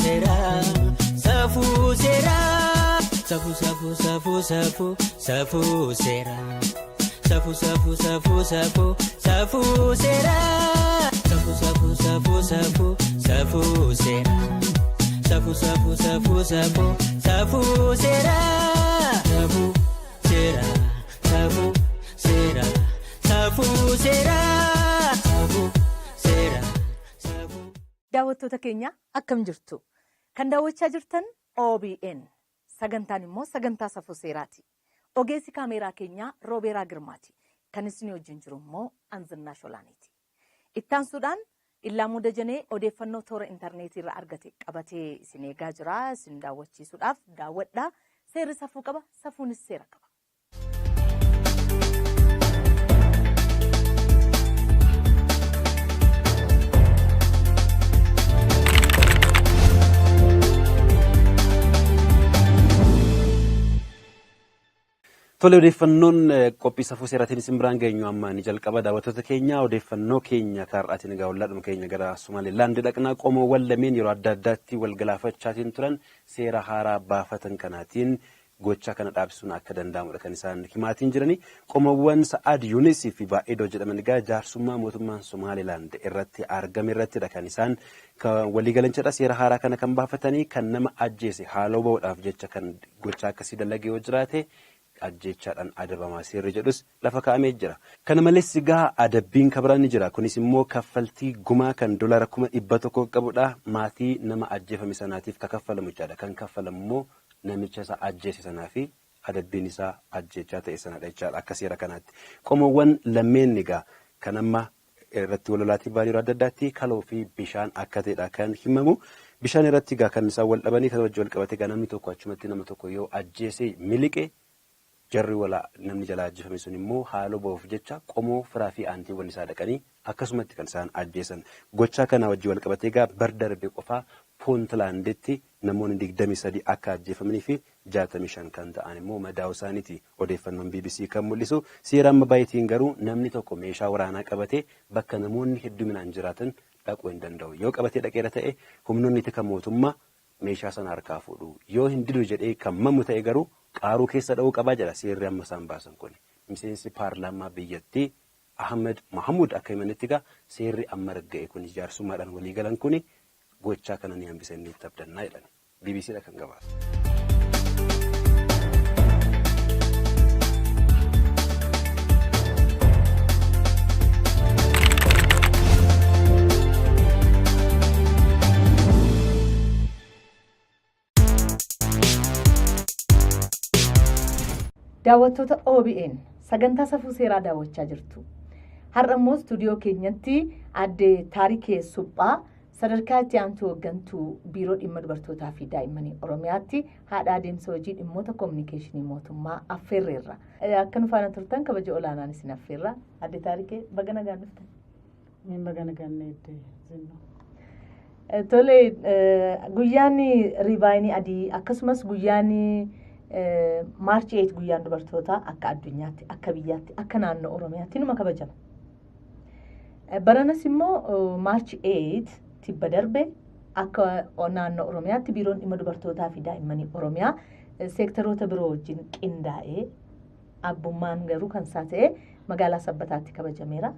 seeraa safuu seeraa safuu safuu safuu safuu safuu seeraa safuu safuu safuu safuu safuu seeraa safuu safuu safuu safuu safuu seeraa safuu safuu safuu safuu safuu seeraa safuu seeraa safuu seeraa safuu seeraa safuu seeraa safuu. Daawwattoota keenya, akkam jirtu? Kan daawwachaa jirtan OBN. Sagantaan immoo sagantaa safuu seeraati. Ogeessi kaameeraa keenyaa Roobeeraa Girmaati. Kan isin wajjin jiru immoo Anzinnaa Sholaaniiti. Ittaansuudhaan Illaamuu Dajanee odeeffannoo toora intarneetii irraa argate qabatee isin eegaa jira. Isin daawwachiisuudhaaf daawwadhaa. Seerri safuu qaba, safuunis seera qaba. Tole, odeeffannoon qophii safuu seeraatiin isin biraan geenyu amma ni jalqaba. Daawwattoota keenya, odeeffannoo keenya kaarraatiin egaa ollaadhuma keenya gara Sumaaleelaand dhaqnaa. Qomoowwan lameen yeroo adda addaatti wal galaafachaatiin turan seera haaraa baafatan kanaatiin gochaa kana dhaabsisuun akka danda'amudha kan isaan himaatiin jirani. Qomoowwan Sa'aad Yuunisii fi Baa'edoo jedhaman egaa jaarsummaa mootummaan Somaalilaand irratti argame irrattidha kan isaan waliigalan jedha. Seera haaraa kana kan baafatanii kan nama ajjeese haaloo ba'uudhaaf jecha kan gochaa akkasii dalage yoo jiraate ajjeechaadhaan adabamaa seerri jedhus lafa kaa'amee jira. Kana malees egaa adabbiin kabiraan ni jira. Kunis immoo kaffaltii gumaa kan doolaara 100,000 qabudha. Maatii nama ajjeefame sanaatiif ka kaffalamu jechaadha. Kan kaffalamu immoo namicha isa ajjeese sanaa fi adabbiin isaa ajjeechaa ta'e sanadha jechaadha akka seera kanaatti. Qomoowwan lameen egaa kan amma irratti wal lolaatii ba'an yeroo adda addaatti kaloo fi bishaan akka ta'edha kan himamu. Bishaan irratti egaa kan isaan wal dhabanii kan wajjin wal qabate egaa namni tokko achumatti nama tokko yoo ajjeese miliqe, jarri wala namni jalaa ajjeefame sun immoo haaloo ba'uuf jecha qomoo firaa fi aantiiwwan isaa dhaqanii akkasumatti kan isaan ajjeesan. Gochaa kana wajjin wal qabatee egaa bar darbe qofaa Puuntlaanditti namoonni 23 akka ajjeefamanii fi 65 kan ta'an immoo madaa'uu isaaniiti odeeffannoon BBC kan mul'isu. Seera amma baheetiin garuu namni tokko meeshaa waraanaa qabatee bakka namoonni hedduminaan jiraatan dhaquu hin danda'u. Yoo qabatee dhaqeera ta'e humnoonni tika mootummaa meeshaa sana harkaa fuudhu. Yoo hin didu jedhee kan mamu ta'e garuu qaaruu keessa dha'uu qabaa jedha seerri amma isaan baasan kuni. Miseensi paarlaamaa biyyattii Ahmed Mahamuud akka himanitti egaa seerri amma ragga'e kuni jaarsummaadhaan walii galan kuni gochaa kana ni hambisa inni itti abdannaa jedhan. BBCdha kan gabaase. Daawwattoota OBN, sagantaa safuu seeraa daawwachaa jirtu. Har'a immoo istuudiyoo keenyatti aadde Taarikee Suphaa, sadarkaa itti aantuu hooggantuu Biiroo Dhimma Dubartootaa fi Daa'immanii Oromiyaatti haadha adeemsa hojii dhimmoota koominikeeshinii mootummaa affeerreerra. Akka nu faana turtan kabaja olaanaan isin affeerra. Aadde Taarikee, baga nagaan dhuftan. Niin baga nagaan eegde, Zinnoo. Tole, guyyaan riibaayinii adii akkasumas guyyaan March 8, guyyaan dubartootaa, akka addunyaatti, akka biyyaatti, akka naannoo Oromiyaatti numa kabajama. Baranas immoo March 8 tibba darbe akka naannoo Oromiyaatti Biiroon Dhimma Dubartootaa fi Daa'immanii Oromiyaa seektaroota biroo wajjin qindaa'ee, abbummaan garuu kan isaa ta'e, magaalaa Sabbataatti kabajameera.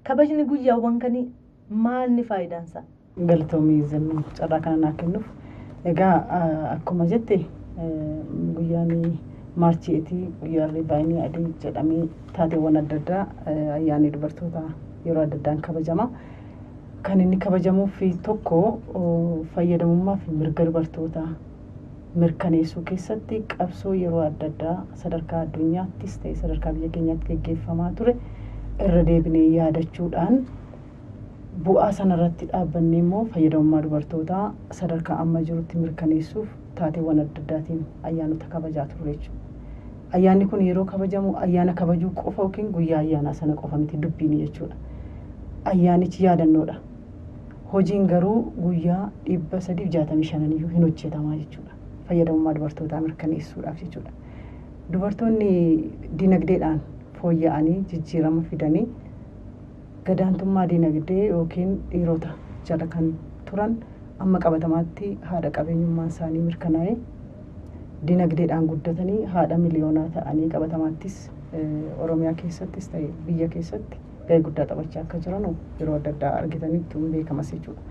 Kabajni guyyaawwan kanii maalni faayidaan isaa? Galatoomii Zinnuu, carraa kana naa kennuuf. Egaa akkuma jette guyyaan March 8 guyyaa riibaayinii adii jedhamee taateewwan adda addaa ayyaanni dubartootaa yeroo adda addaan kabajama. Kan inni kabajamuuf tokko fayyadamummaa fi mirga dubartootaa mirkaneessuu keessatti qabsoo yeroo adda addaa sadarkaa addunyaattis ta'e sadarkaa biyya keenyaatti geggeeffamaa ture irra deebinee yaadachuudhaan, bu'aa sanarratti dhaabbannee immoo fayyadamummaa dubartootaa sadarkaa amma jirutti mirkaneessuuf taateewwan adda addaatiin ayyaanota kabajaa turre jechuudha. Ayyaanni kun yeroo kabajamu ayyaana kabajuu qofa yookiin guyyaa ayyaanaa sana qofa miti dubbiin jechuudha. Ayyaanichi yaadannoodha. Hojiin garuu guyyaa 365 iyyuu hin hojjetamaa jechuudha. Fayyadamummaa dubartootaa mirkaneessuudhaaf jechuudha. Dubartoonni dinagdeedhaan fooyya'anii jijjiirama fidanii gadaantummaa dinagdee yookiin dhiirota jala kan turan Amma qabatamaatti haadha qabeenyummaan isaanii mirkanaa'ee dinagdeedhaan guddatanii haadha miliyoonaa ta'anii qabatamaattis Oromiyaa keessattis ta'e biyya keessatti gahee guddaa taphachaa akka jiran yeroo adda addaa argitanitti beekamas jechuudha.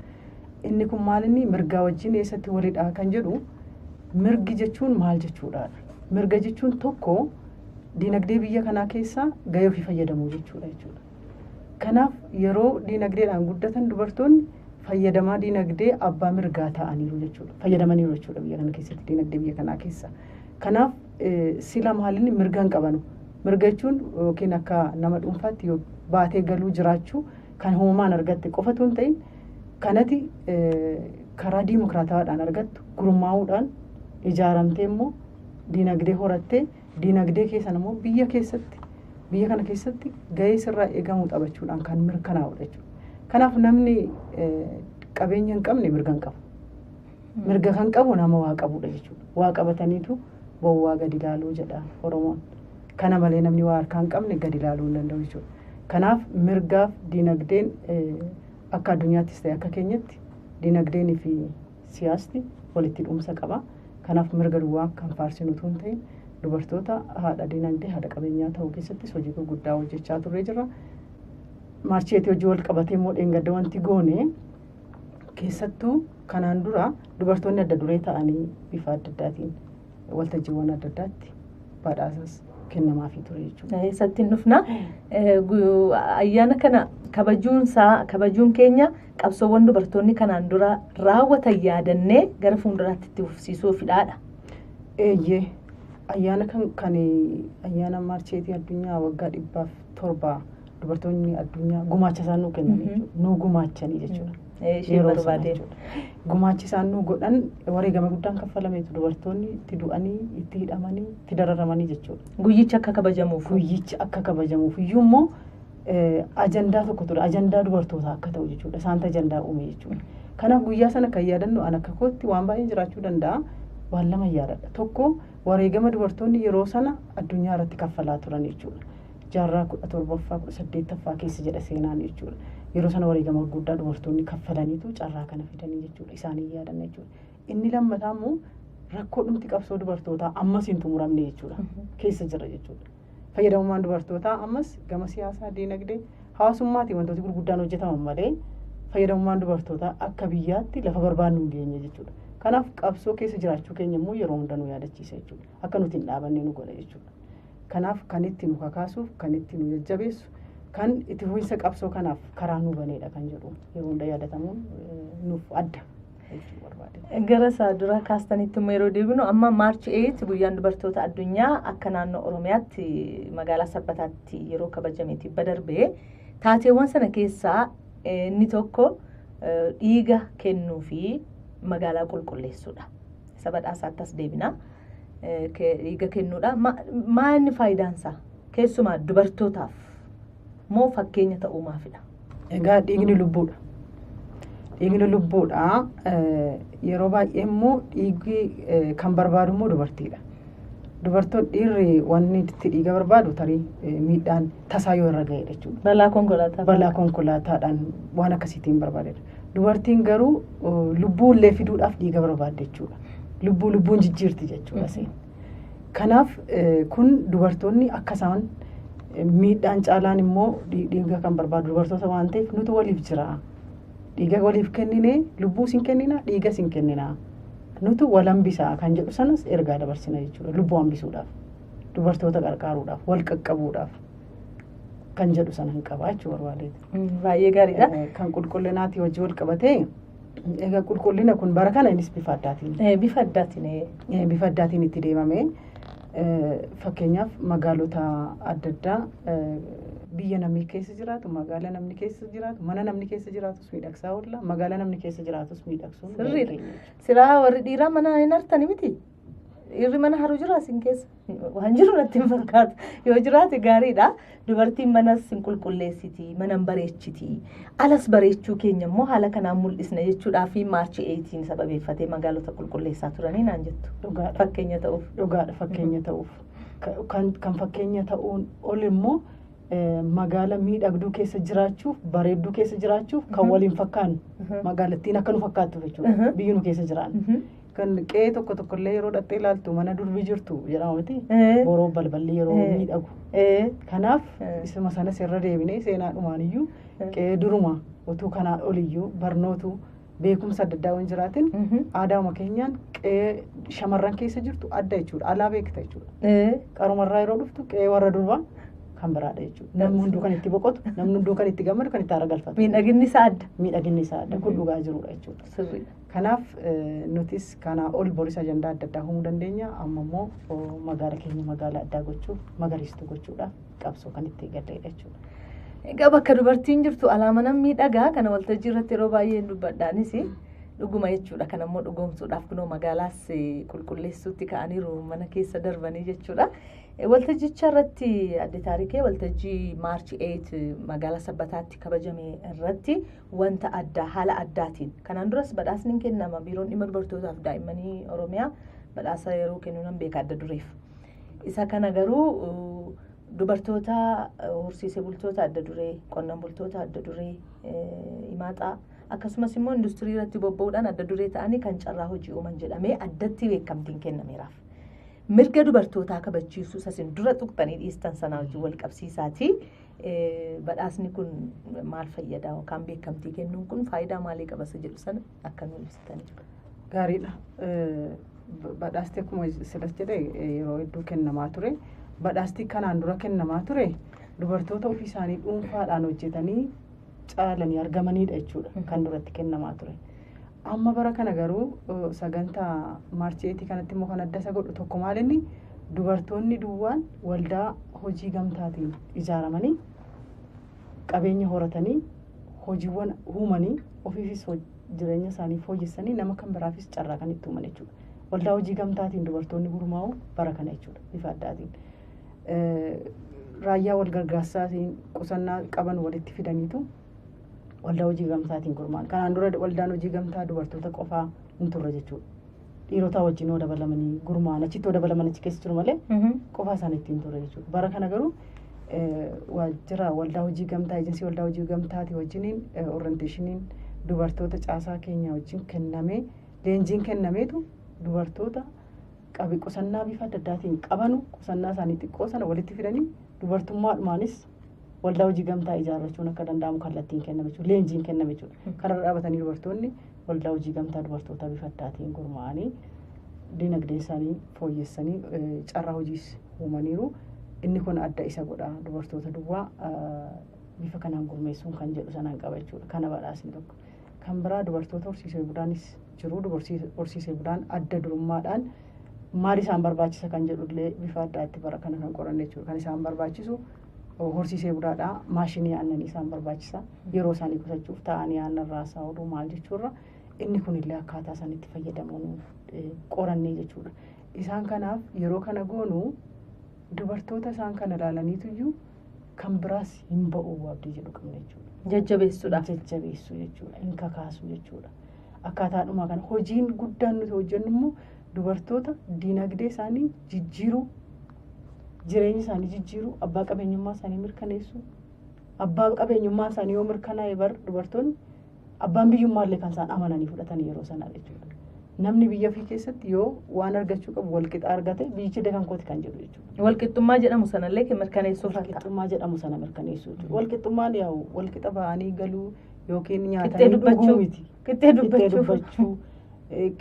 Inni kun maal inni mirgaa wajjin eessatti walidha kan jedhu, mirgi jechuun maal jechuudha? Mirga jechuun tokko dinagdee biyya kanaa keessaa gahee ofii fayyadamuu jechuudha. Kanaaf yeroo dinagdeedhaan guddatan dubartoonni fayyadamaa dinagdee abbaa mirgaa ta'aniiru jechuudha. Fayyadamaniiru jechuudha biyya kana keessatti, dinagdee biyya kanaa keessa. Kanaaf sila maalinni mirga hin qabanu. Mirga jechuun yookiin akka nama dhuunfaatti baatee galuu jiraachuu kan uumamaan argatte qofatu hin ta'in, kanati karaa diimokiraatawaadhaan argattu gurmaa'uudhaan ijaaramtee immoo dinagdee horattee dinagdee keessan immoo biyya keessatti, biyya kana keessatti gahee sirraa eegamu taphachuudhaan kan mirkanaa'udha jechuudha. Kanaaf namni qabeenya hin qabne mirga hin qabu. Mirga kan qabu nama waa qabudha jechuudha. Waa qabataniitu bowwaa gadi ilaaluu jedha Oromoon. Kana malee namni waa harkaa hin qabne gadi ilaaluu hin danda'u jechuudha. Kanaaf mirgaaf dinagdeen akka addunyaattis ta'e akka keenyatti dinagdeenii fi siyaasni walitti hidhumsa qaba. Kanaaf mirga duwwaa kan faarsinu utuu hin ta'in dubartoota haadha dinagdee, haadha qabeenyaa ta'uu keessattis hojii gurguddaa hojjechaa turree jirra. March 8 hojii wal qabatee immoo dheengadda wanti goone, keessattuu kanaan dura dubartoonni adda duree ta'anii bifa adda addaatiin waltajjiiwwan adda addaatti badhaasas kennamaafii ture jechuudha. Eessatti hin dhufna. Ayyaana kana kabajuunsaa, kabajuun keenya qabsoowwan dubartoonni kanaan dura raawwatan yaadannee gara fuulduraatti itti fufsiisuufidhaadha. Eeyyee, ayyaana kan ayyaana March 8 addunyaa waggaa 107 dubartoonni addunyaa gumaacha isaan nuu kennan jechuudha. Nuu gumaachanii jechuudha. Isheen Yeroo sana barbaade. jechuudha. Gumaachi isaan nuu godhan wareegama guddaan kaffalameetu, dubartoonni itti du'anii, itti hidhamanii, itti dararamanii jechuudha. Guyyichi akka kabajamuuf. Guyyichi akka kabajamuuf iyyuu immoo ajandaa tokko ture, ajandaa dubartootaa akka ta'u jechuudha. Isaantu ajandaa uume jechuudha. Kanaaf guyyaa sana kan yaadannu, an akka kootti waan baay'een jiraachuu danda'a. Waan lama yaadadha. Tokko, wareegama dubartoonni yeroo sana addunyaa irratti kaffalaa turan jechuudha. Jaarraa 17ffaa, 18ffaa keessa jedha seenaan jechuudha. Yeroo sana wareegama guddaa dubartoonni kaffalaniitu carraa kana fidanii jechuudha. Isaanii yaadanna jechuudha. Inni lammataa immoo rakkoo dhumti qabsoo dubartootaa ammas hin xumuramne jechuudha. Keessa jira jechuudha. Fayyadamummaan dubartootaa ammas gama siyaasaa, diinagdee, hawaasummaatiin wantooti gurguddaan hojjetaman malee fayyadamummaan dubartootaa akka biyyaatti lafa barbaannu hin geenye jechuudha. Kanaaf qabsoo keessa jiraachuu keenya immoo yeroo hunda nu yaadachiisa jechuudha. Akka nuti hin dhaabanne nu godha jechuudha. Kanaaf kan itti nu kakaasuuf, kan itti nu jajjabeessu, kan itti fufiinsa qabsoo kanaaf karaa nu baneedha kan jedhu yeroo hunda yaadatamuun nuuf adda jechuu barbaade. Gara isaa dura kaastanitti immoo yeroo deebinu, amma March 8 guyyaan dubartoota addunyaa akka naannoo Oromiyaatti magaalaa Sabbataatti yeroo kabajameeti darbee, taateewwan sana keessaa inni tokko dhiiga kennuu fi magaalaa qulqulleessuudha. Isa badhaasaatti as deebina. Dhiiga kennuudha. Maa inni faayidaan isaa? Keessumaa dubartootaaf moo fakkeenya ta'uu maafidha? Egaa dhiigni lubbuudha. Dhiigni lubbuudha. Yeroo baay'ee immoo dhiigni kan barbaadu immoo dubartiidha. Dubartoonni, dhiirri wanni itti dhiiga barbaadu tarii miidhaan tasaa yoo irra ga'edha jechuudha. Balaa konkolaataa. Balaa konkolaataadhaan waan akkasiitiin barbaadedha. Dubartiin garuu lubbuu illee fiduudhaaf dhiiga barbaadde jechuudha. Lubbuu lubbuun jijjiirti jechuudha seen. Kanaaf kun dubartoonni akka isaan miidhaan caalaan immoo dhiiga kan barbaadu dubartoota waan ta'eef nuti waliif jira. Dhiiga waliif kenninee lubbuu sin kennina, dhiiga sin kennina. Nuti wal hambisaa kan jedhu sanas ergaa dabarsina jechuudha. Lubbuu hambisuudhaaf, dubartoota qarqaaruudhaaf, wal qaqqabuudhaaf kan jedhu sana hin qabaa jechuu barbaadeeti. Baay'ee gaariidha. Kan qulqullinaatii hojii wal qabatee, egaa qulqullina kun bara kana innis bifa addaatiin Bifa addaatiin. Bifa addaatiin itti deemame. Fakkeenyaaf magaalota adda addaa, biyya namni keessa jiraatu, magaalaa namni keessa jiraatu, mana namni keessa jiraatus miidhagsaa oolla, magaalaa namni keessa jiraatus miidhagsuun Sirriidha. gahee keenya jechuudha. Silaa warri dhiiraa mana hin hartani miti. Dhiirri mana haru jira isin keessa? Waan jiru natti hin fakkaatu. Yoo jiraate gaariidha. Dubartiin manas hin qulqulleessiti, mana hin bareechiti. Alas bareechuu keenya immoo haala kanaan mul'isna jechuudhaa fi March 18 sababeeffatee magaalota qulqulleessaa turanii naan jettu. Dhugaadha. Fakkeenya ta'uuf. Dhugaadha, fakkeenya ta'uuf. Kan fakkeenya ta'uun ol immoo Magaala miidhagduu keessa jiraachuuf, bareedduu keessa jiraachuuf kan waliin fakkaannu, magaalattiin akka nu fakkaattuuf jechuudha, biyyi nu keessa jiraannu. Kan qe'ee tokko tokkollee yeroo dhattee ilaaltu mana durbi jirtu jedhama miti, boroo balballi yeroo miidhagu. Kanaaf isuma sanas irra deebinee seenaa dhumaaniyyuu qe'ee duruma utuu kanaa oliyyuu barnootu beekumsa adda addaa waan jiraatin, aadaama keenyaan qe'ee shamarran keessa jirtu adda jechuudha, alaa beekta jechuudha. Qarumarraa yeroo dhuftu qe'ee warra durbaa kan biraadha jechuudha. Namni hunduu kan itti boqotu, namni hunduu kan itti gammadu, kan itti haara galfatu. Miidhaginni isaa adda. Miidhaginni isaa adda, kun dhugaa jirudha jechuudha. Sirriidha. Kanaaf nutis kanaa ol boris ajandaa adda addaa uumuu dandeenya. Amma immoo magaala keenya magaala addaa gochuuf, magariistuu gochuudhaaf qabsoo kan itti eegalleedha jechuudha. Egaa bakka dubartiin jirtu alaama miidhagaa kana waltajjii irratti yeroo baay'ee dubbadhaanis dhuguma jechuudha. Kana immoo dhugoomsuudhaaf kunoo magaalaas qulqulleessuutti ka'aniiru mana keessa darbanii jechuudha. Waltajjicha irratti adde Taarikee, waltajjii March 8 magaalaa Sabbataatti kabajame irratti wanta addaa haala addaatiin, kanaan duras badhaasni ni kennama, biiroon dhimma dubartootaaf daa'immanii Oromiyaa badhaasa yeroo kennu nan beeka adda dureef. Isa kana garuu dubartoota horsiisee bultoota adda duree, qonnaan bultoota adda duree, himaaxaa, akkasumas immoo industirii irratti bobba'uudhaan adda duree ta'anii kan carraa hojii uuman jedhamee addatti beekamtiin kennameeraaf. Mirga dubartootaa kabachiisuu isasin dura tuqxanii dhiistan sanaa wajjin wal qabsiisaati. Badhaasni kun maal fayyada yookaan beekamtii kennuun kun faayidaa maalii qaba isa jedhu sana akka nu ibsitanii. Gaariidha. Badhaasti akkuma silas jedhe yeroo hedduu kennamaa ture. Badhaasti kanaan dura kennamaa ture dubartoota ofii isaanii dhuunfaadhaan hojjetanii caalanii argamanidha jechuudha kan duratti kennamaa ture. Amma bara kana garuu sagantaa March 8 kanatti immoo kan adda isa godhu tokko maal, inni dubartoonni duwwaan waldaa hojii gamtaatiin ijaaramanii qabeenya horatanii, hojiiwwan uumanii, ofiifis jireenya isaanii fooyyessanii, nama kan biraafis carraa kan itti uuman jechuudha. Waldaa hojii gamtaatiin dubartoonni gurmaa'u bara kana jechuudha bifa addaatiin. Raayyaa wal gargaarsaatiin qusannaa qaban walitti fidaniitu waldaa hojii gamtaatiin gurmaa'an. Kanaan dura waldaan hojii gamtaa dubartoota qofaa hin turre jechuudha. Dhiirota wajjin yoo dabalamanii gurmaa'an, achitti yoo dabalaman achi keessa jiru malee qofaa isaanii ittiin turre jechuudha. Bara kana garuu waajjira waldaa hojii gamtaa, eejensii waldaa hojii gamtaatii wajjiniin orienteeshiniin dubartoota caasaa keenya wajjin kennamee, leenjiin kennameetu, dubartoota qabi qusannaa bifa adda addaatiin qabanu qusannaa isaanii xiqqoo sana walitti fidanii dubartummaadhumaanis waldaa hojii gamtaa ijaarrachuun akka danda'amu kallattiin kenname jechuudha. Leenjiin kenname jechuudha. Kanarra dhaabatanii dubartoonni waldaa hojii gamtaa dubartootaa bifa addaatiin gurmaa'anii dinagdee isaanii fooyyessanii carraa hojiis uumaniiru. Inni kun adda isa godha dubartoota duwwaa bifa kanaan gurmeessuun kan jedhu sanaan qaba jechuudha. Kana badhaasni tokko. Kan biraa dubartoota horsiisee bulaanis jiru. Horsiisee bulaan adda durummaadhaan maal isaan barbaachisa kan jedhullee bifa addaatti bara kana kan qoranne jechuudha. Kan isaan barbaachisu horsiisee bulaadhaa maashinii aannanii isaan barbaachisa. Yeroo isaanii qusachuuf ta'anii aannan raasaa ooluu maal jechuurra, inni kunillee akkaataa isaan itti fayyadamuun qorannee jechuudha. Isaan kanaaf yeroo kana goonu dubartoota isaan kana ilaalaniituyyuu kan biraas hin ba'u abdii jedhu qabna jechuudha. Jajjabeessuudhaaf. Jajjabeessuu jechuudha. Hin kakaasu jechuudha. Akkaataadhuma kana hojiin guddaan nuti hojjennu immoo dubartoota dinagdee isaanii jijjiiruu, jireenya isaanii jijjiiruu, abbaa qabeenyummaa isaanii mirkaneessuu. Abbaa qabeenyummaa isaanii yoo mirkanaa'e bar dubartoonni abbaan biyyummaallee kan isaan amananii fudhatan yeroo sanaa jechuudha. Namni biyya ofii keessatti yoo waan argachuu qabu walqixa argate, biyyichi kan kooti kan jedhu jechuudha. Walqixxummaa jedhamu sanallee mirkaneessuuf. Walqixxummaa jedhamu sana mirkaneessuu jechuudha. Walqixxummaan yaa'u walqixa ba'anii galuu yookiin Qixxee nyaatanii dhuguu dubbachuu. miti. Qixxee dubbachuu. Dubbachuu.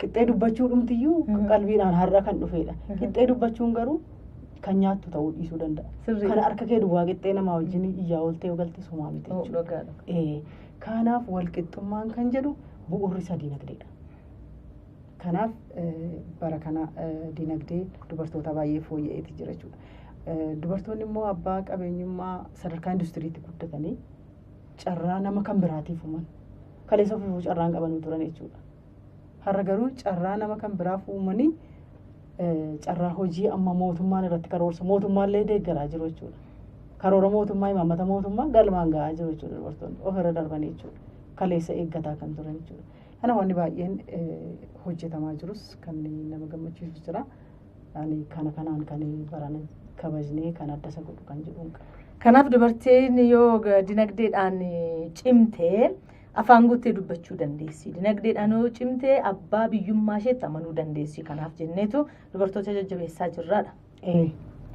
Qixxee dubbachuu dhumtiyyuu qalbiidhaan har'a kan dhufedha. Qixxee dubbachuun garuu kan nyaattu ta'uu dhiisuu danda'a. Sirrii. Kana harka kee duwwaa qixxee namaa wajjin iyyaa ooltee yoo galte somaa miti jechuudha. Dhugaadha. Kanaaf walqixxummaan kan jedhu bu'uurri isa dinagdeedha. Kanaaf bara kana dinagdee dubartoota baay'ee fooyya'eeti jira jechuudha. Dubartoonni immoo abbaa qabeenyummaa sadarkaa industiriitti guddatanii carraa nama kan biraatiif uuman. Kaleessa ofiifuu carraan qabanuu turan jechuudha. Har'a garuu carraa nama kan biraaf uumanii carraa hojii amma mootummaan irratti karoorsa mootummaallee deeggaraa jiru jechuudha. Karoora mootummaa, imaammata mootummaa galmaan gahaa jiru jechuudha, dubartoonni ofirra darbanii jechuudha. Kaleessa eeggataa kan turan jechuudha. Kana wanni baay'een hojjetamaa jirus kan nama gammachiisu jira. Ani kana kanaan kan barana kabajnee kan adda isa godhu kan jedhu hin qabu. Kanaaf dubartiin yoo dinagdeedhaan cimtee afaan guuttee dubbachuu dandeessi. Dinagdeedhaan yoo cimtee abbaa biyyummaa isheetti amanuu dandeessi. Kanaaf jenneetu dubartoota jajjabeessaa jirraadha.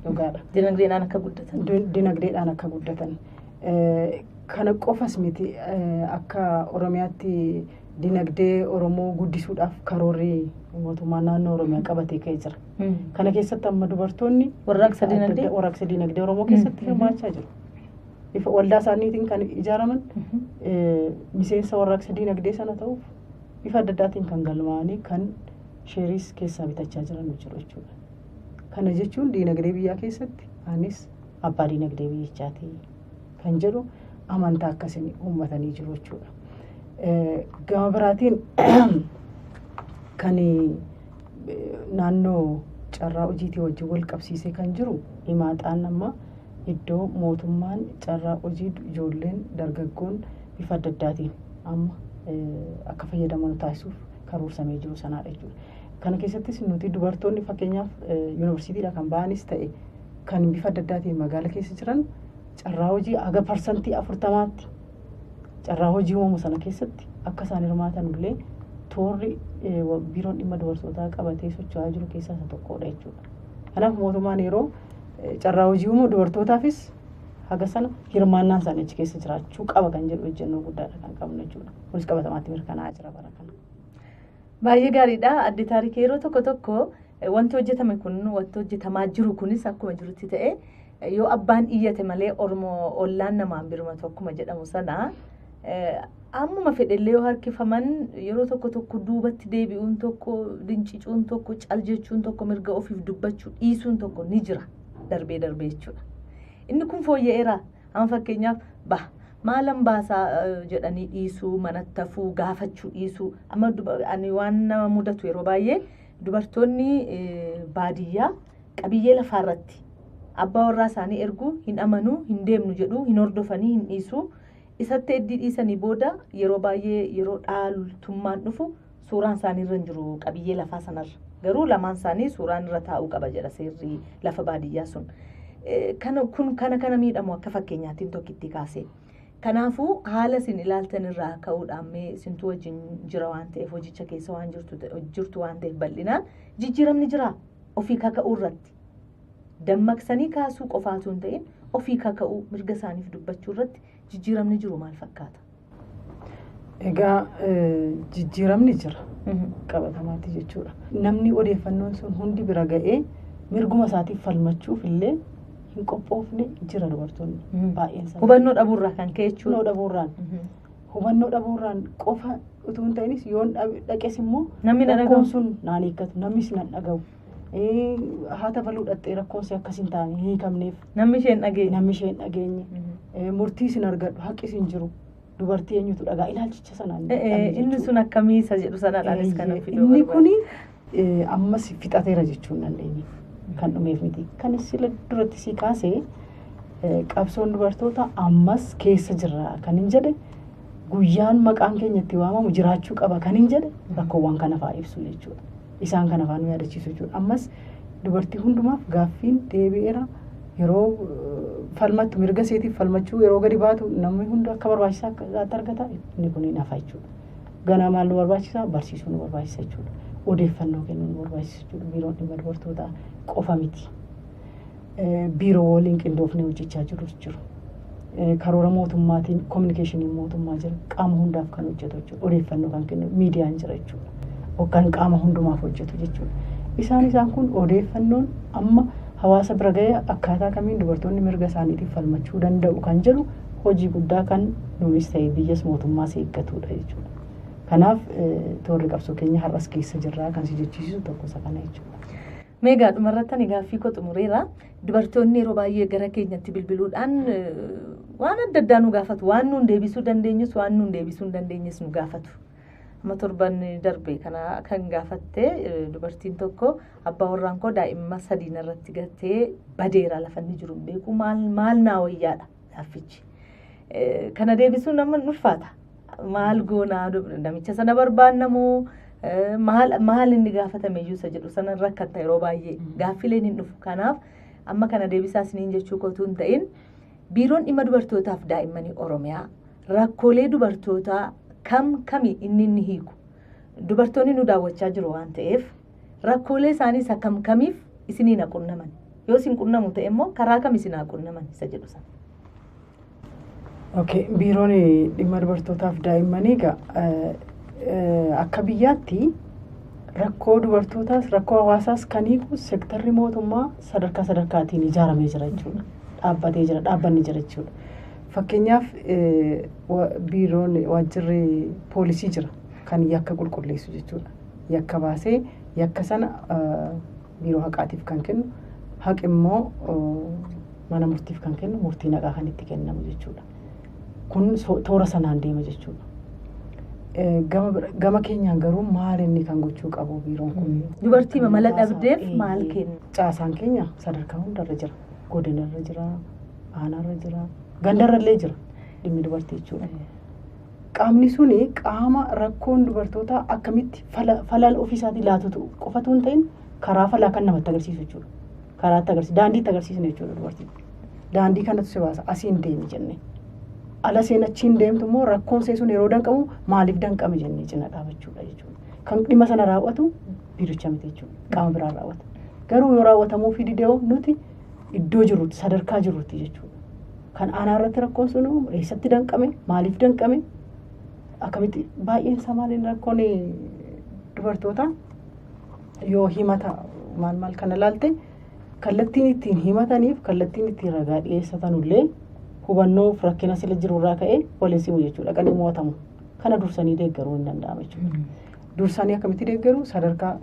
Dhugaadha. Dinagdeedhaan akka guddatan. Dinagdeedhaan akka guddatan. Kana qofas miti, akka Oromiyaatti dinagdee Oromoo guddisuudhaaf karoorri mootummaa naannoo Oromiyaa qabatee ka'ee jira. Kana keessatti amma dubartoonni warraaqsa dinagdee warraaqsa dinagdee Oromoo keessatti hirmaachaa jiru. Bifa waldaa isaaniitiin kan ijaaraman miseensa warraaqsa dinagdee sana ta'uuf bifa adda addaatiin kan galmaa'anii kan sheeriis keessaa bitachaa jiran jiru jechuudha. Kana jechuun dinagdee biyyaa keessatti anis abbaa dinagdee biyyichaati kan jedhu amantaa akkasiin uummatanii jiru jechuudha. Gama biraatiin kan naannoo carraa hojiitii wajjin wal qabsiisee kan jiru himaaxaan amma iddoo mootummaan carraa hojii ijoolleen dargaggoon bifa adda addaatiin amma akka fayyadaman taasisuuf karoorsamee jiru sanaadha jechuudha. Kana keessattis nuti dubartoonni fakkeenyaaf yuunivarsiitiidha kan ba'anis ta'e kan bifa adda addaatiin magaala keessa jiran carraa hojii haga 40%tti carraa hojii uumamu sana keessatti akka isaan hirmaatan illee toorri biiroon dhimma dubartootaa qabatee socho'aa jiru keessaa isa tokkodha jechuudha. Kanaaf mootummaan yeroo carraa hojii uumu dubartootaafis haga sana hirmaannaan isaanii achi keessa jiraachuu qaba kan jedhu ejjennoo guddaadha kan qabnu jechuudha. Kunis qabatamaatti mirkanaa'aa jira bara kana. Baay'ee gaariidha. Adde Taarikee, yeroo tokko tokko wanti hojjetame kun wanti hojjetamaa jiru kunis akkuma jirutti ta'e yoo abbaan iyyate malee Oromoo ollaan namaan birmatu akkuma jedhamu sana ammuma fedhellee yoo harkifaman yeroo tokko tokko duubatti deebi'uun tokko, dincicuun tokko, cal jechuun tokko, mirga ofiif dubbachuu dhiisuun tokko ni jira darbee darbee jechuudha. Inni kun fooyya'eera. Amma fakkeenyaaf maalan baasaa jedhanii dhiisuu, manatti hafuu, gaafachuu dhiisuu. Amma ani waan nama mudatu yeroo baay'ee dubartoonni baadiyyaa qabiyyee lafaarratti abbaa warraa isaanii erguu hin amanuu, hin deemnu jedhu, hin hordofanii, hin dhiisuu. Isatti heddii dhiisanii booda yeroo baay'ee yeroo dhaaltummaan dhufu suuraan isaanii irra hin jiru qabiyyee lafaa sanarra. Garuu lamaan isaanii suuraan irra taa'uu qaba jedha seerri lafa baadiyyaa sun. Kun kana miidhamu akka fakkeenyaatiin tokkitti kaase. Kanaafuu haala isin ilaaltan irraa ka'uudhaan mee isintu wajjin jira waan ta'eef, hojicha keessa waan jirtu waan ta'eef bal'inaan jijjiiramni jira ofii kaka'uu irratti. Dammaqsanii kaasuu qofaatu hin ta'in ofii kaka'uu mirga isaaniif dubbachuu irratti jijjiiramni jiru maal fakkaata? Egaa jijjiiramni jira qabatamaatti jechuudha. Namni odeeffannoon sun hundi bira ga'ee mirguma isaatiif falmachuuf illee hin qophoofne jira dubartoonni baay'een isaanii. Hubannoo dhabuurraa kan ka'e jechuudha. Hubannoo dhabuurraan. Hubannoo dhabuurraan qofa utuu hin ta'inis yoon dhaqes immoo namni na rakkoon sun naan hiikkatu, namnis nan dhaga'u. Haata baluu dhattee rakkoon si akkas hin taane hin hiikamneef. Namni isheen dhageenye. Namni isheen dhageenye. Murtii isin argadhu, haqqi isin jiru. Dubartii eenyutu dhagaa ilaalchicha sanaan. Inni sun akkamii isa jedhu sanaadhaanis kan fiduu Inni kuni ammas fixateera jechuu hin dandeenye. Kan dhumeef miti. Kan sila duratti si kaasee qabsoon dubartoota ammas keessa jirra kan hin jedhe, guyyaan maqaan keenya itti waamamu jiraachuu qaba kan hin jedhe rakkoowwan kana fa'aa ibsu jechuudha. Isaan kana fa'aa nu yaadachiisu jechuudha. Ammas dubartii hundumaaf gaaffiin deebi'eera. Yeroo falmattu mirga seetiif falmachuu yeroo gadi baatu namni hundi akka barbaachisaa akka argata inni kun hin hafa jechuudha. Ganaa maal nu barbaachisa? Barsiisuu nu barbaachisa jechuudha. Odeeffannoo kennuu nu barbaachisa jechuudha. Biiroon dhimma dubartootaa qofa miti. Biiroo waliin qindoofnee hojjechaa jirus jiru. Karoora mootummaatiin kominikeeshiniin mootummaa jira. Qaama hundaaf kan hojjetu jechuudha. Odeeffannoo kan kennu miidiyaan jira jechuudha. Kan qaama hundumaaf hojjetu jechuudha. Isaan kun odeeffannoon amma hawaasa bira ga'ee akkaataa kamiin dubartoonni mirga isaaniitiif falmachuu danda'u kan jedhu hojii guddaa kan nuunis ta'e biyyas mootummaas eeggatudha jechuudha. Kanaaf toorri qabsoo keenya har'as keessa jirraa kan si jechiisu tokko isa kana jechuudha. Meegaa dhumarratti ani gaaffii koo xumureera. Dubartoonni yeroo baay'ee gara keenyatti bilbiluudhaan waan adda addaa nu gaafatu. Waan nuun deebisuu dandeenyus waan nuun deebisuu hin dandeenyes nu gaafatu. Amma torban darbe kana kan gaafatte dubartiin tokko abbaa warraan koo daa'imman sadiin irratti gattee badeera lafa inni jiru hin beeku maal naa wayyaadha gaaffichi. Kana deebisuun nama ulfaata. Maal goonaa namicha sana barbaannamoo maal inni gaafatame iyyuu isa jedhu sana rakkatta yeroo baay'ee gaaffileen hin dhufu. Kanaaf amma kana deebisaa isiniin jechuu kootu hin ta'in Biiroon dhimma dubartootaaf daa'immanii Oromiyaa rakkoolee dubartootaa kam kami inni hiiku? Dubartoonni nu daawwachaa jiru waan ta'eef rakkoolee isaanii isa kam kamiif isiniin haa qunnaman? Yoo isin qunnamu ta'e immoo karaa kam isin haa qunnaman isa jedhu sana. Okay, biiroon dhimma dubartootaaf daa'immanii egaa akka biyyaatti rakkoo dubartootaas rakkoo hawaasaas kan hiiku sektarri mootummaa sadarkaa sadarkaatiin ijaaramee jira jechuudha. Dhaabbatee jira, dhaabbanni jira jechuudha. Fakkeenyaaf biiroon waajjirri poolisii jira kan yakka qulqulleessu jechuudha. Yakka baasee yakka sana biiroo haqaatiif kan kennu, haqi immoo mana murtiif kan kennu, murtiin haqaa kan itti kennamu jechuudha. Kun toora sanaan deema jechuudha. Gama keenyaan garuu maal inni kan gochuu qabu biiroon kun? Dubartii mala dhabdeef maal kenna? Caasaan keenya sadarkaa hundarra jira. Godinarra jira, aanaarra jira, gandarrallee jira dhimmi dubartii jechuudha. Qaamni suni qaama rakkoon dubartootaa akkamitti falal ofiisaatii laatutu qofatu hin ta'in karaa falaa kan namatti agarsiisu jechuudha. Karaa itti agarsiisu, daandii itti agarsiisnu jechuudha dubartii. Daandii kanatu si baasa, asiin deemi jennee. Ala seen achiin deemtu immoo rakkoon see sun yeroo danqamu maaliif danqame jennee cina dhaabachuudha jechuudha. Kan dhimma sana raawwatu biiricha miti jechuudha. Qaama biraan raawwata. Garuu yoo raawwatamuu fi didee nuti iddoo jirrutti sadarkaa jirrutti jechuudha. Kan aanaa irratti rakkoon sun eessatti danqame maaliif danqame akkamitti baay'een isaa maaliin rakkoon dubartoota yoo himata maal maal kana laalte kallattiin ittiin himataniif kallattiin ittiin ragaa dhiyeessatanullee hubannoof rakkina sila jirurraa ka'ee waliin simu jechuudha. Kan mo'atamu kana dursanii deeggaruu hin danda'amu jechuudha. Dursanii akkamitti deeggaru sadarkaa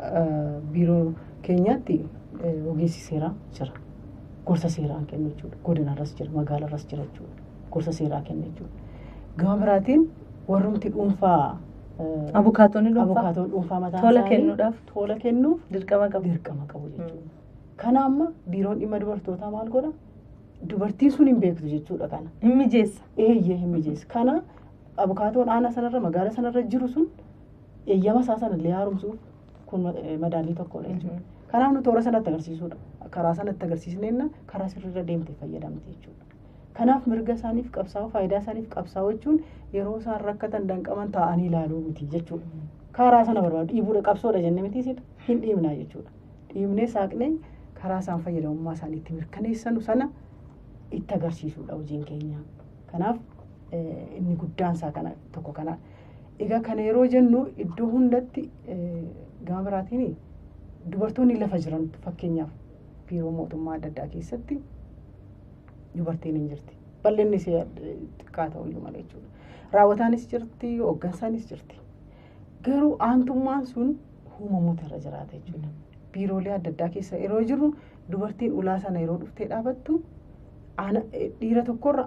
biiroo keenyaatti ogeessi seeraa jira. Gorsa seeraa kennu jechuudha. Godinarras jira, magaalarras jira jechuudha. Gorsa seeraa kennu jechuudha. Gama biraatiin warrumti dhuunfaa Abukaatonni dhuunfaa abukaatoon dhuunfaa mataa tola isaanii kennuudhaaf tola kennuuf dirqama qabu. Dirqama qabu jechuudha. Kana amma biiroon dhimma dubartootaa maal godha? Dubartiin sun hin beektu jechuudha kana. Hin mijeessa. Eeyyee hin mijeessa. Kana abukaatoon aanaa sanarra magaala sanarra jiru sun eeyyama isaa sanallee haaromsuuf kun madaallii tokkodha jechuudha. Kanaaf nu toora sanatti agarsiisuudha. Karaa sanatti agarsiisneenna karaa sirriirra deemtee fayyadamte jechuudha. Kanaaf mirga isaaniif qabsaa'uu faayidaa isaaniif qabsaa'uu jechuun yeroo isaan rakkatan danqaman taa'anii ilaaluu miti jechuudha. Karaa sana barbaadu dhiibuudha qabsoodha jennee miti isin hin dhiibnaa jechuudha. Dhiibnee saaqnee karaa isaan fayyadamummaa isaanii itti mirkaneessanu sana itti agarsiisuudha hojiin keenya. Kanaaf inni guddaan isaa kana tokko kana. Egaa kana yeroo jennu iddoo hundatti gama biraatiin dubartoonni lafa jiran fakkeenyaaf biiroo mootummaa adda addaa keessatti dubartiin hin jirti. Bal'inni ishee xiqqaa ta'uyyuu malee jechuudha. Raawwataanis jirti, hooggansaanis jirti. Garuu aantummaan sun uumamuutu irra jiraata jechuudha. Biiroolee adda addaa keessa yeroo jirru dubartiin ulaa sana yeroo dhuftee dhaabattu dhiira tokkorra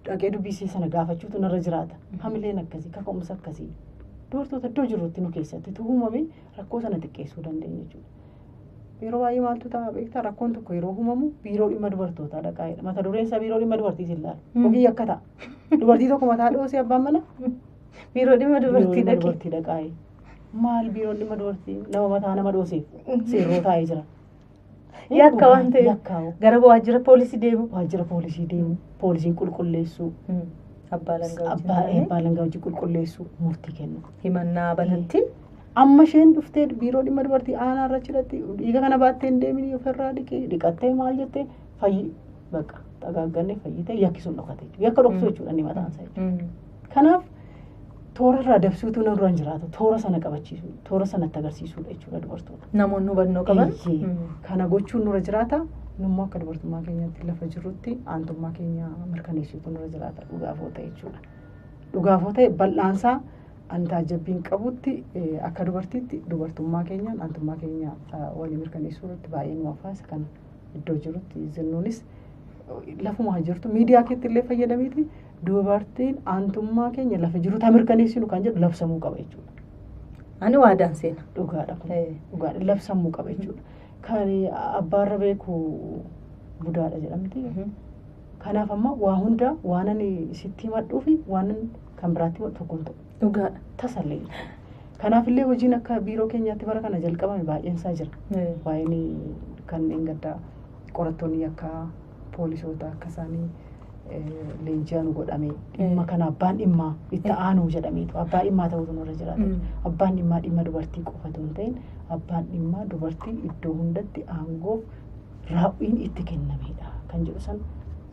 dhaqee dubbisee sana gaafachuutu narra jiraata. Hamileen akkasii, kaka'umsa akkasii. Dubartoota iddoo jirrutti nu keessatti uumame rakkoo sana xiqqeessuu dandeenya jechuudha. Yeroo baay'ee maaltu ta'a beektaa rakkoon tokko yeroo uumamu biiroo dhimma dubartootaa dhaqaa jedha. Mata dureen isaa biiroo dhimma dubartii siin laala. Ogii akka ta'a. Dubartii tokko mataa dhoosee abbaan mana. Biiroo dhimma dubartii dhaqee. Dubartii dhaqaa. Maal biiroon dhimma dubartii nama mataa nama dhooseef seerroo taa'ee jira. Yakka waan ta'eef gara waajjira poolisii deemu. Waajjira poolisii deemu. Poolisiin qulqulleessuu. Abbaa Alangaa hojii qulqulleessuu murtii kennu. Himannaa banatti. Amma isheen dhuftee biiroo dhimma dubartii aanaa irra cidhatti dhiiga kana baattee hin deemin ofirraa dhiqee dhiqattee maal jettee fayyi bakka xagaagganne fayyitee yakki sun dhokate jechuudha. Yakka dhoksuu jechuudha inni mataan isaa jechuudha. Kanaaf toora irraa dabsuutu nurra hin jiraatu. Toora sana qabachiisu, toora sanatti agarsiisuudha jechuudha dubartoota. Namoonni hubannoo qaban. Kana gochuun nurra jiraata. Nummoo akka dubartummaa keenyaatti lafa jirrutti aantummaa keenya mirkaneessuutu nurra jiraata dhugaafoo ta'e jechuudha. Dhugaafoo ta'e bal'aansaa an taajabbiin qabutti akka dubartiitti dubartummaa keenyaan aantummaa keenya walii mirkaneessuu irratti baay'ee nu hafa. Isa kana iddoo jirutti zinnuunis lafuma jirtu miidiyaa keetti illee fayyadamiiti dubartiin aantummaa keenya lafa jiru taa mirkaneessinu kan jedhu labsamuu qaba jechuudha. Ani waadaan seena. Dhugaadha kun. Dhugaadha labsamuu qaba jechuudha. Kan abbaarra beeku budaadha jedhamti. Kanaaf amma waa hunda waan ani sitti himadhuu fi waan kan biraatti himadhu tokko hin ta'u. Dhugaadha. Tasallee. Kanaaf illee hojiin akka biiroo keenyaatti bara kana jalqabame baay'een isaa jira. Baay'een kanneen gaddaa qorattoonni akka poolisoota akka isaanii Leenji'aan godhame dhimma kana abbaan dhimmaa itti aanuu jedhameetu abbaa dhimmaa ta'utu nurra jiraata. Abbaan dhimmaa dhimma dubartii qofatu hin ta'in, abbaan dhimmaa dubartii iddoo hundatti aangoof raawwiin itti kennamedha kan jedhu san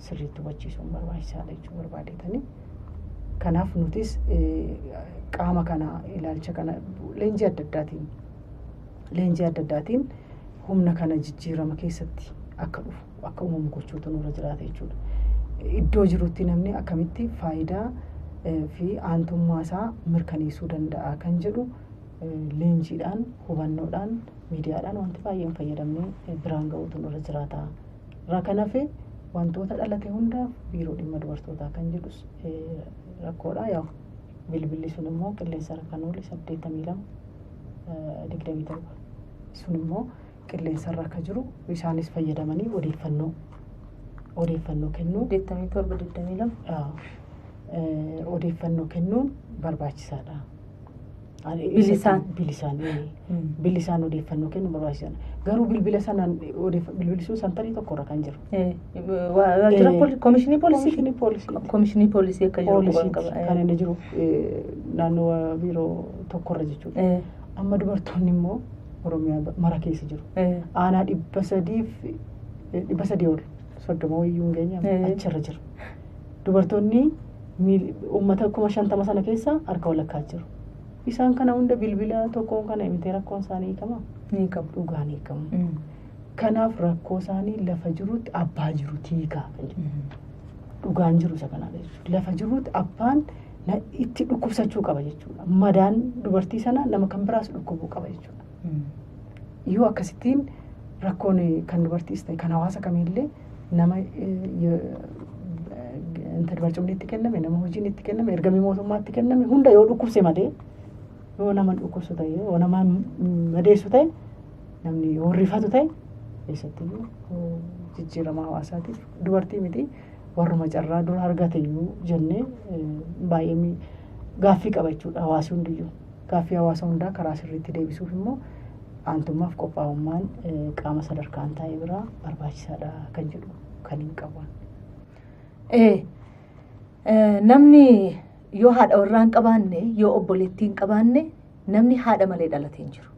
sirriitti hubachiisuun barbaachisaadha jechuu barbaadetanii. Kanaaf nutis qaama kana ilaalcha kana leenjii adda addaatiin humna kana jijjiirama keessatti akka dhufu, akka uumamu gochuutu nurra jiraata jechuudha. Iddoo jirutti namni akkamitti faayidaa fi aantummaa isaa mirkaneessuu danda'a kan jedhu leenjiidhaan, hubannoodhaan, miidiyaadhaan wanti baay'een fayyadamnee biraan ga'uutu nurra jiraata. Irraa kan hafe wantoota dhalate hundaaf biiroo dhimma dubartootaa kan jedhus rakkoodha. Yaa, bilbilli sun immoo qilleensa irra kan oole 82 27 sun immoo qilleensa irra akka jiru isaanis fayyadamanii odeeffannoo kennuu. 87 22. Odeeffannoo kennuun barbaachisaadha. Bilisaan. Bilisaan, bilisaan odeeffannoo kennuun barbaachisaadha. Garuu bilbila sanaan bilbilli sun santarii tokkorra kan jiru. Waajjira koomishinii poolisii. Koomishinii poolisii. Koomishinii poolisii akka jiru quban qaba. Kan inni jiru naannoo biiroo tokkorra jechuudha. Amma dubartoonni immoo Oromiyaa mara keessa jiru. Aanaa 300 ol 30 wayyuu hin geenye achirra jiru. Dubartoonni uummata 50,000 sana keessa harka walakkaa jiru. Isaan kana hunda bilbila tokkoon kana himtee rakkoon isaanii hiikamaa? Ni qabu. Dhugaan hiikamu. Kanaaf rakkoo isaanii lafa jirutti abbaa jirutti hiikaa kan jedhu. Dhugaan jiru isa kanaadha jechuudha. Lafa jirutti abbaan itti dhukkubsachuu qaba jechuudha. Madaan dubartii sana nama kan biraas dhukkubuu qaba jechuudha. Yoo akkasittiin rakkoon kan dubartiis ta'e kan hawaasa kamiillee nama inta barcumni itti kenname, nama hojiin itti kenname, ergamii mootummaatti kenname hunda yoo dhukkubse malee, yoo nama dhukkubsu ta'e, yoo nama madeessu ta'e, namni yoo rifatu ta'e, keessattiyyuu jijjiirama hawaasaatiif dubartii miti warruma carraa dura argate iyyuu jennee baay'ee gaaffii qaba jechuudha hawaasi hundiyyuu. Gaaffii hawaasa hundaa karaa sirriitti deebisuuf immoo aantummaaf qophaa'ummaan qaama sadarkaan taa'e biraa barbaachisaadha kan jedhu kan hin qabu. Namni yoo haadha warraa hin qabaanne, yoo obboleettii hin qabaanne, namni haadha malee dhalatee hin jiru.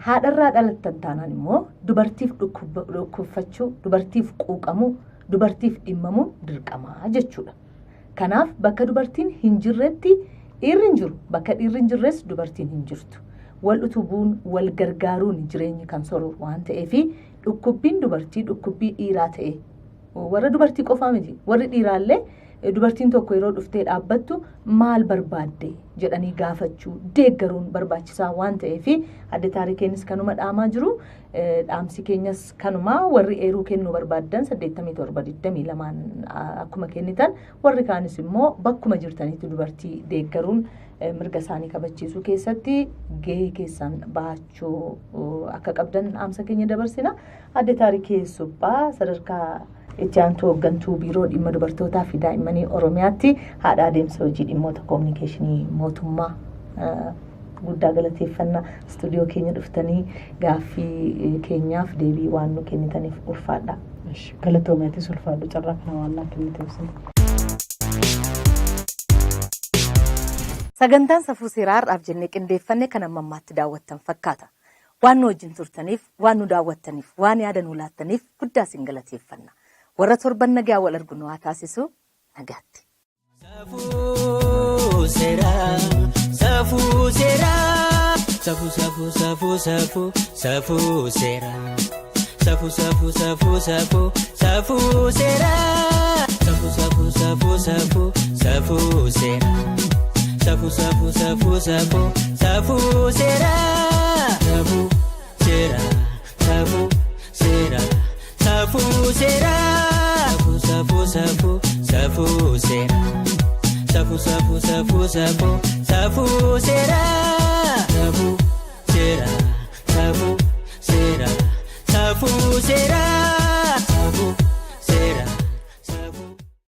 Haadharraa dhalattan taanaan immoo dubartiif dhukkubfachuu, dubartiif quuqamuu, dubartiif dhimmamuun dirqamaa jechuudha. Kanaaf bakka dubartiin hin jirretti dhiirri hin jiru. Bakka dhiirri hin jirres dubartiin hin jirtu. Wal utubuun, wal gargaaruun jireenyi kan soru waan ta'eef, dhukkubbiin dubartii dhukkubbii dhiiraa ta'e, warra dubartii qofaa miti, warri dhiiraallee dubartiin tokko yeroo dhuftee dhaabbattu maal barbaadde jedhanii gaafachuu, deeggaruun barbaachisaa waan ta'eef, adde Taarikeenis kanuma dhaamaa jiru. Dhaamsi keenyas kanuma. Warri eeruu kennuu barbaaddan 87 22 akkuma kennitan, warri kaanis immoo bakkuma jirtanitti dubartii deeggaruun mirga isaanii kabachiisuu keessatti gahee keessan bahachuu akka qabdan dhaamsa keenya dabarsina. Adde Taarikee Suphaa, sadarkaa itti aantuu hooggantuu biiroo dhimma dubartootaa fi daa'immanii Oromiyaatti haadha adeemsa hojii dhimmoota koominikeeshinii mootummaa, guddaa galateeffannaa. Istuudiyoo keenya dhuftanii gaaffii keenyaaf deebii waan nu kennitaniif ulfaadha. Galatoomeetis, ulfaadhu, carraa kana waan naa kenniteef. Sagantaan safuu seeraa har'aaf jennee qindeeffanne kan amma ammaatti daawwattan fakkaata. Waan nu wajjin turtaniif, waan nu daawwattaniif, waan yaada nu laattaniif guddaa isin galateeffanna. Warra torban nagaa wal argu nu haa taasisu, nagaatti. Safuu seeraa, safuu seeraa, safuu safuu safuu safuu safuu seeraa, safuu safuu safuu safuu safuu seeraa, safuu safuu safuu safuu safuu seeraa, safuu safuu safuu safuu safuu seeraa, safuu seeraa, safuu seeraa, safuu seeraa, safuu safuu safuu safuu seeraa. Safuu safuu safuu safuu safuu seeraa.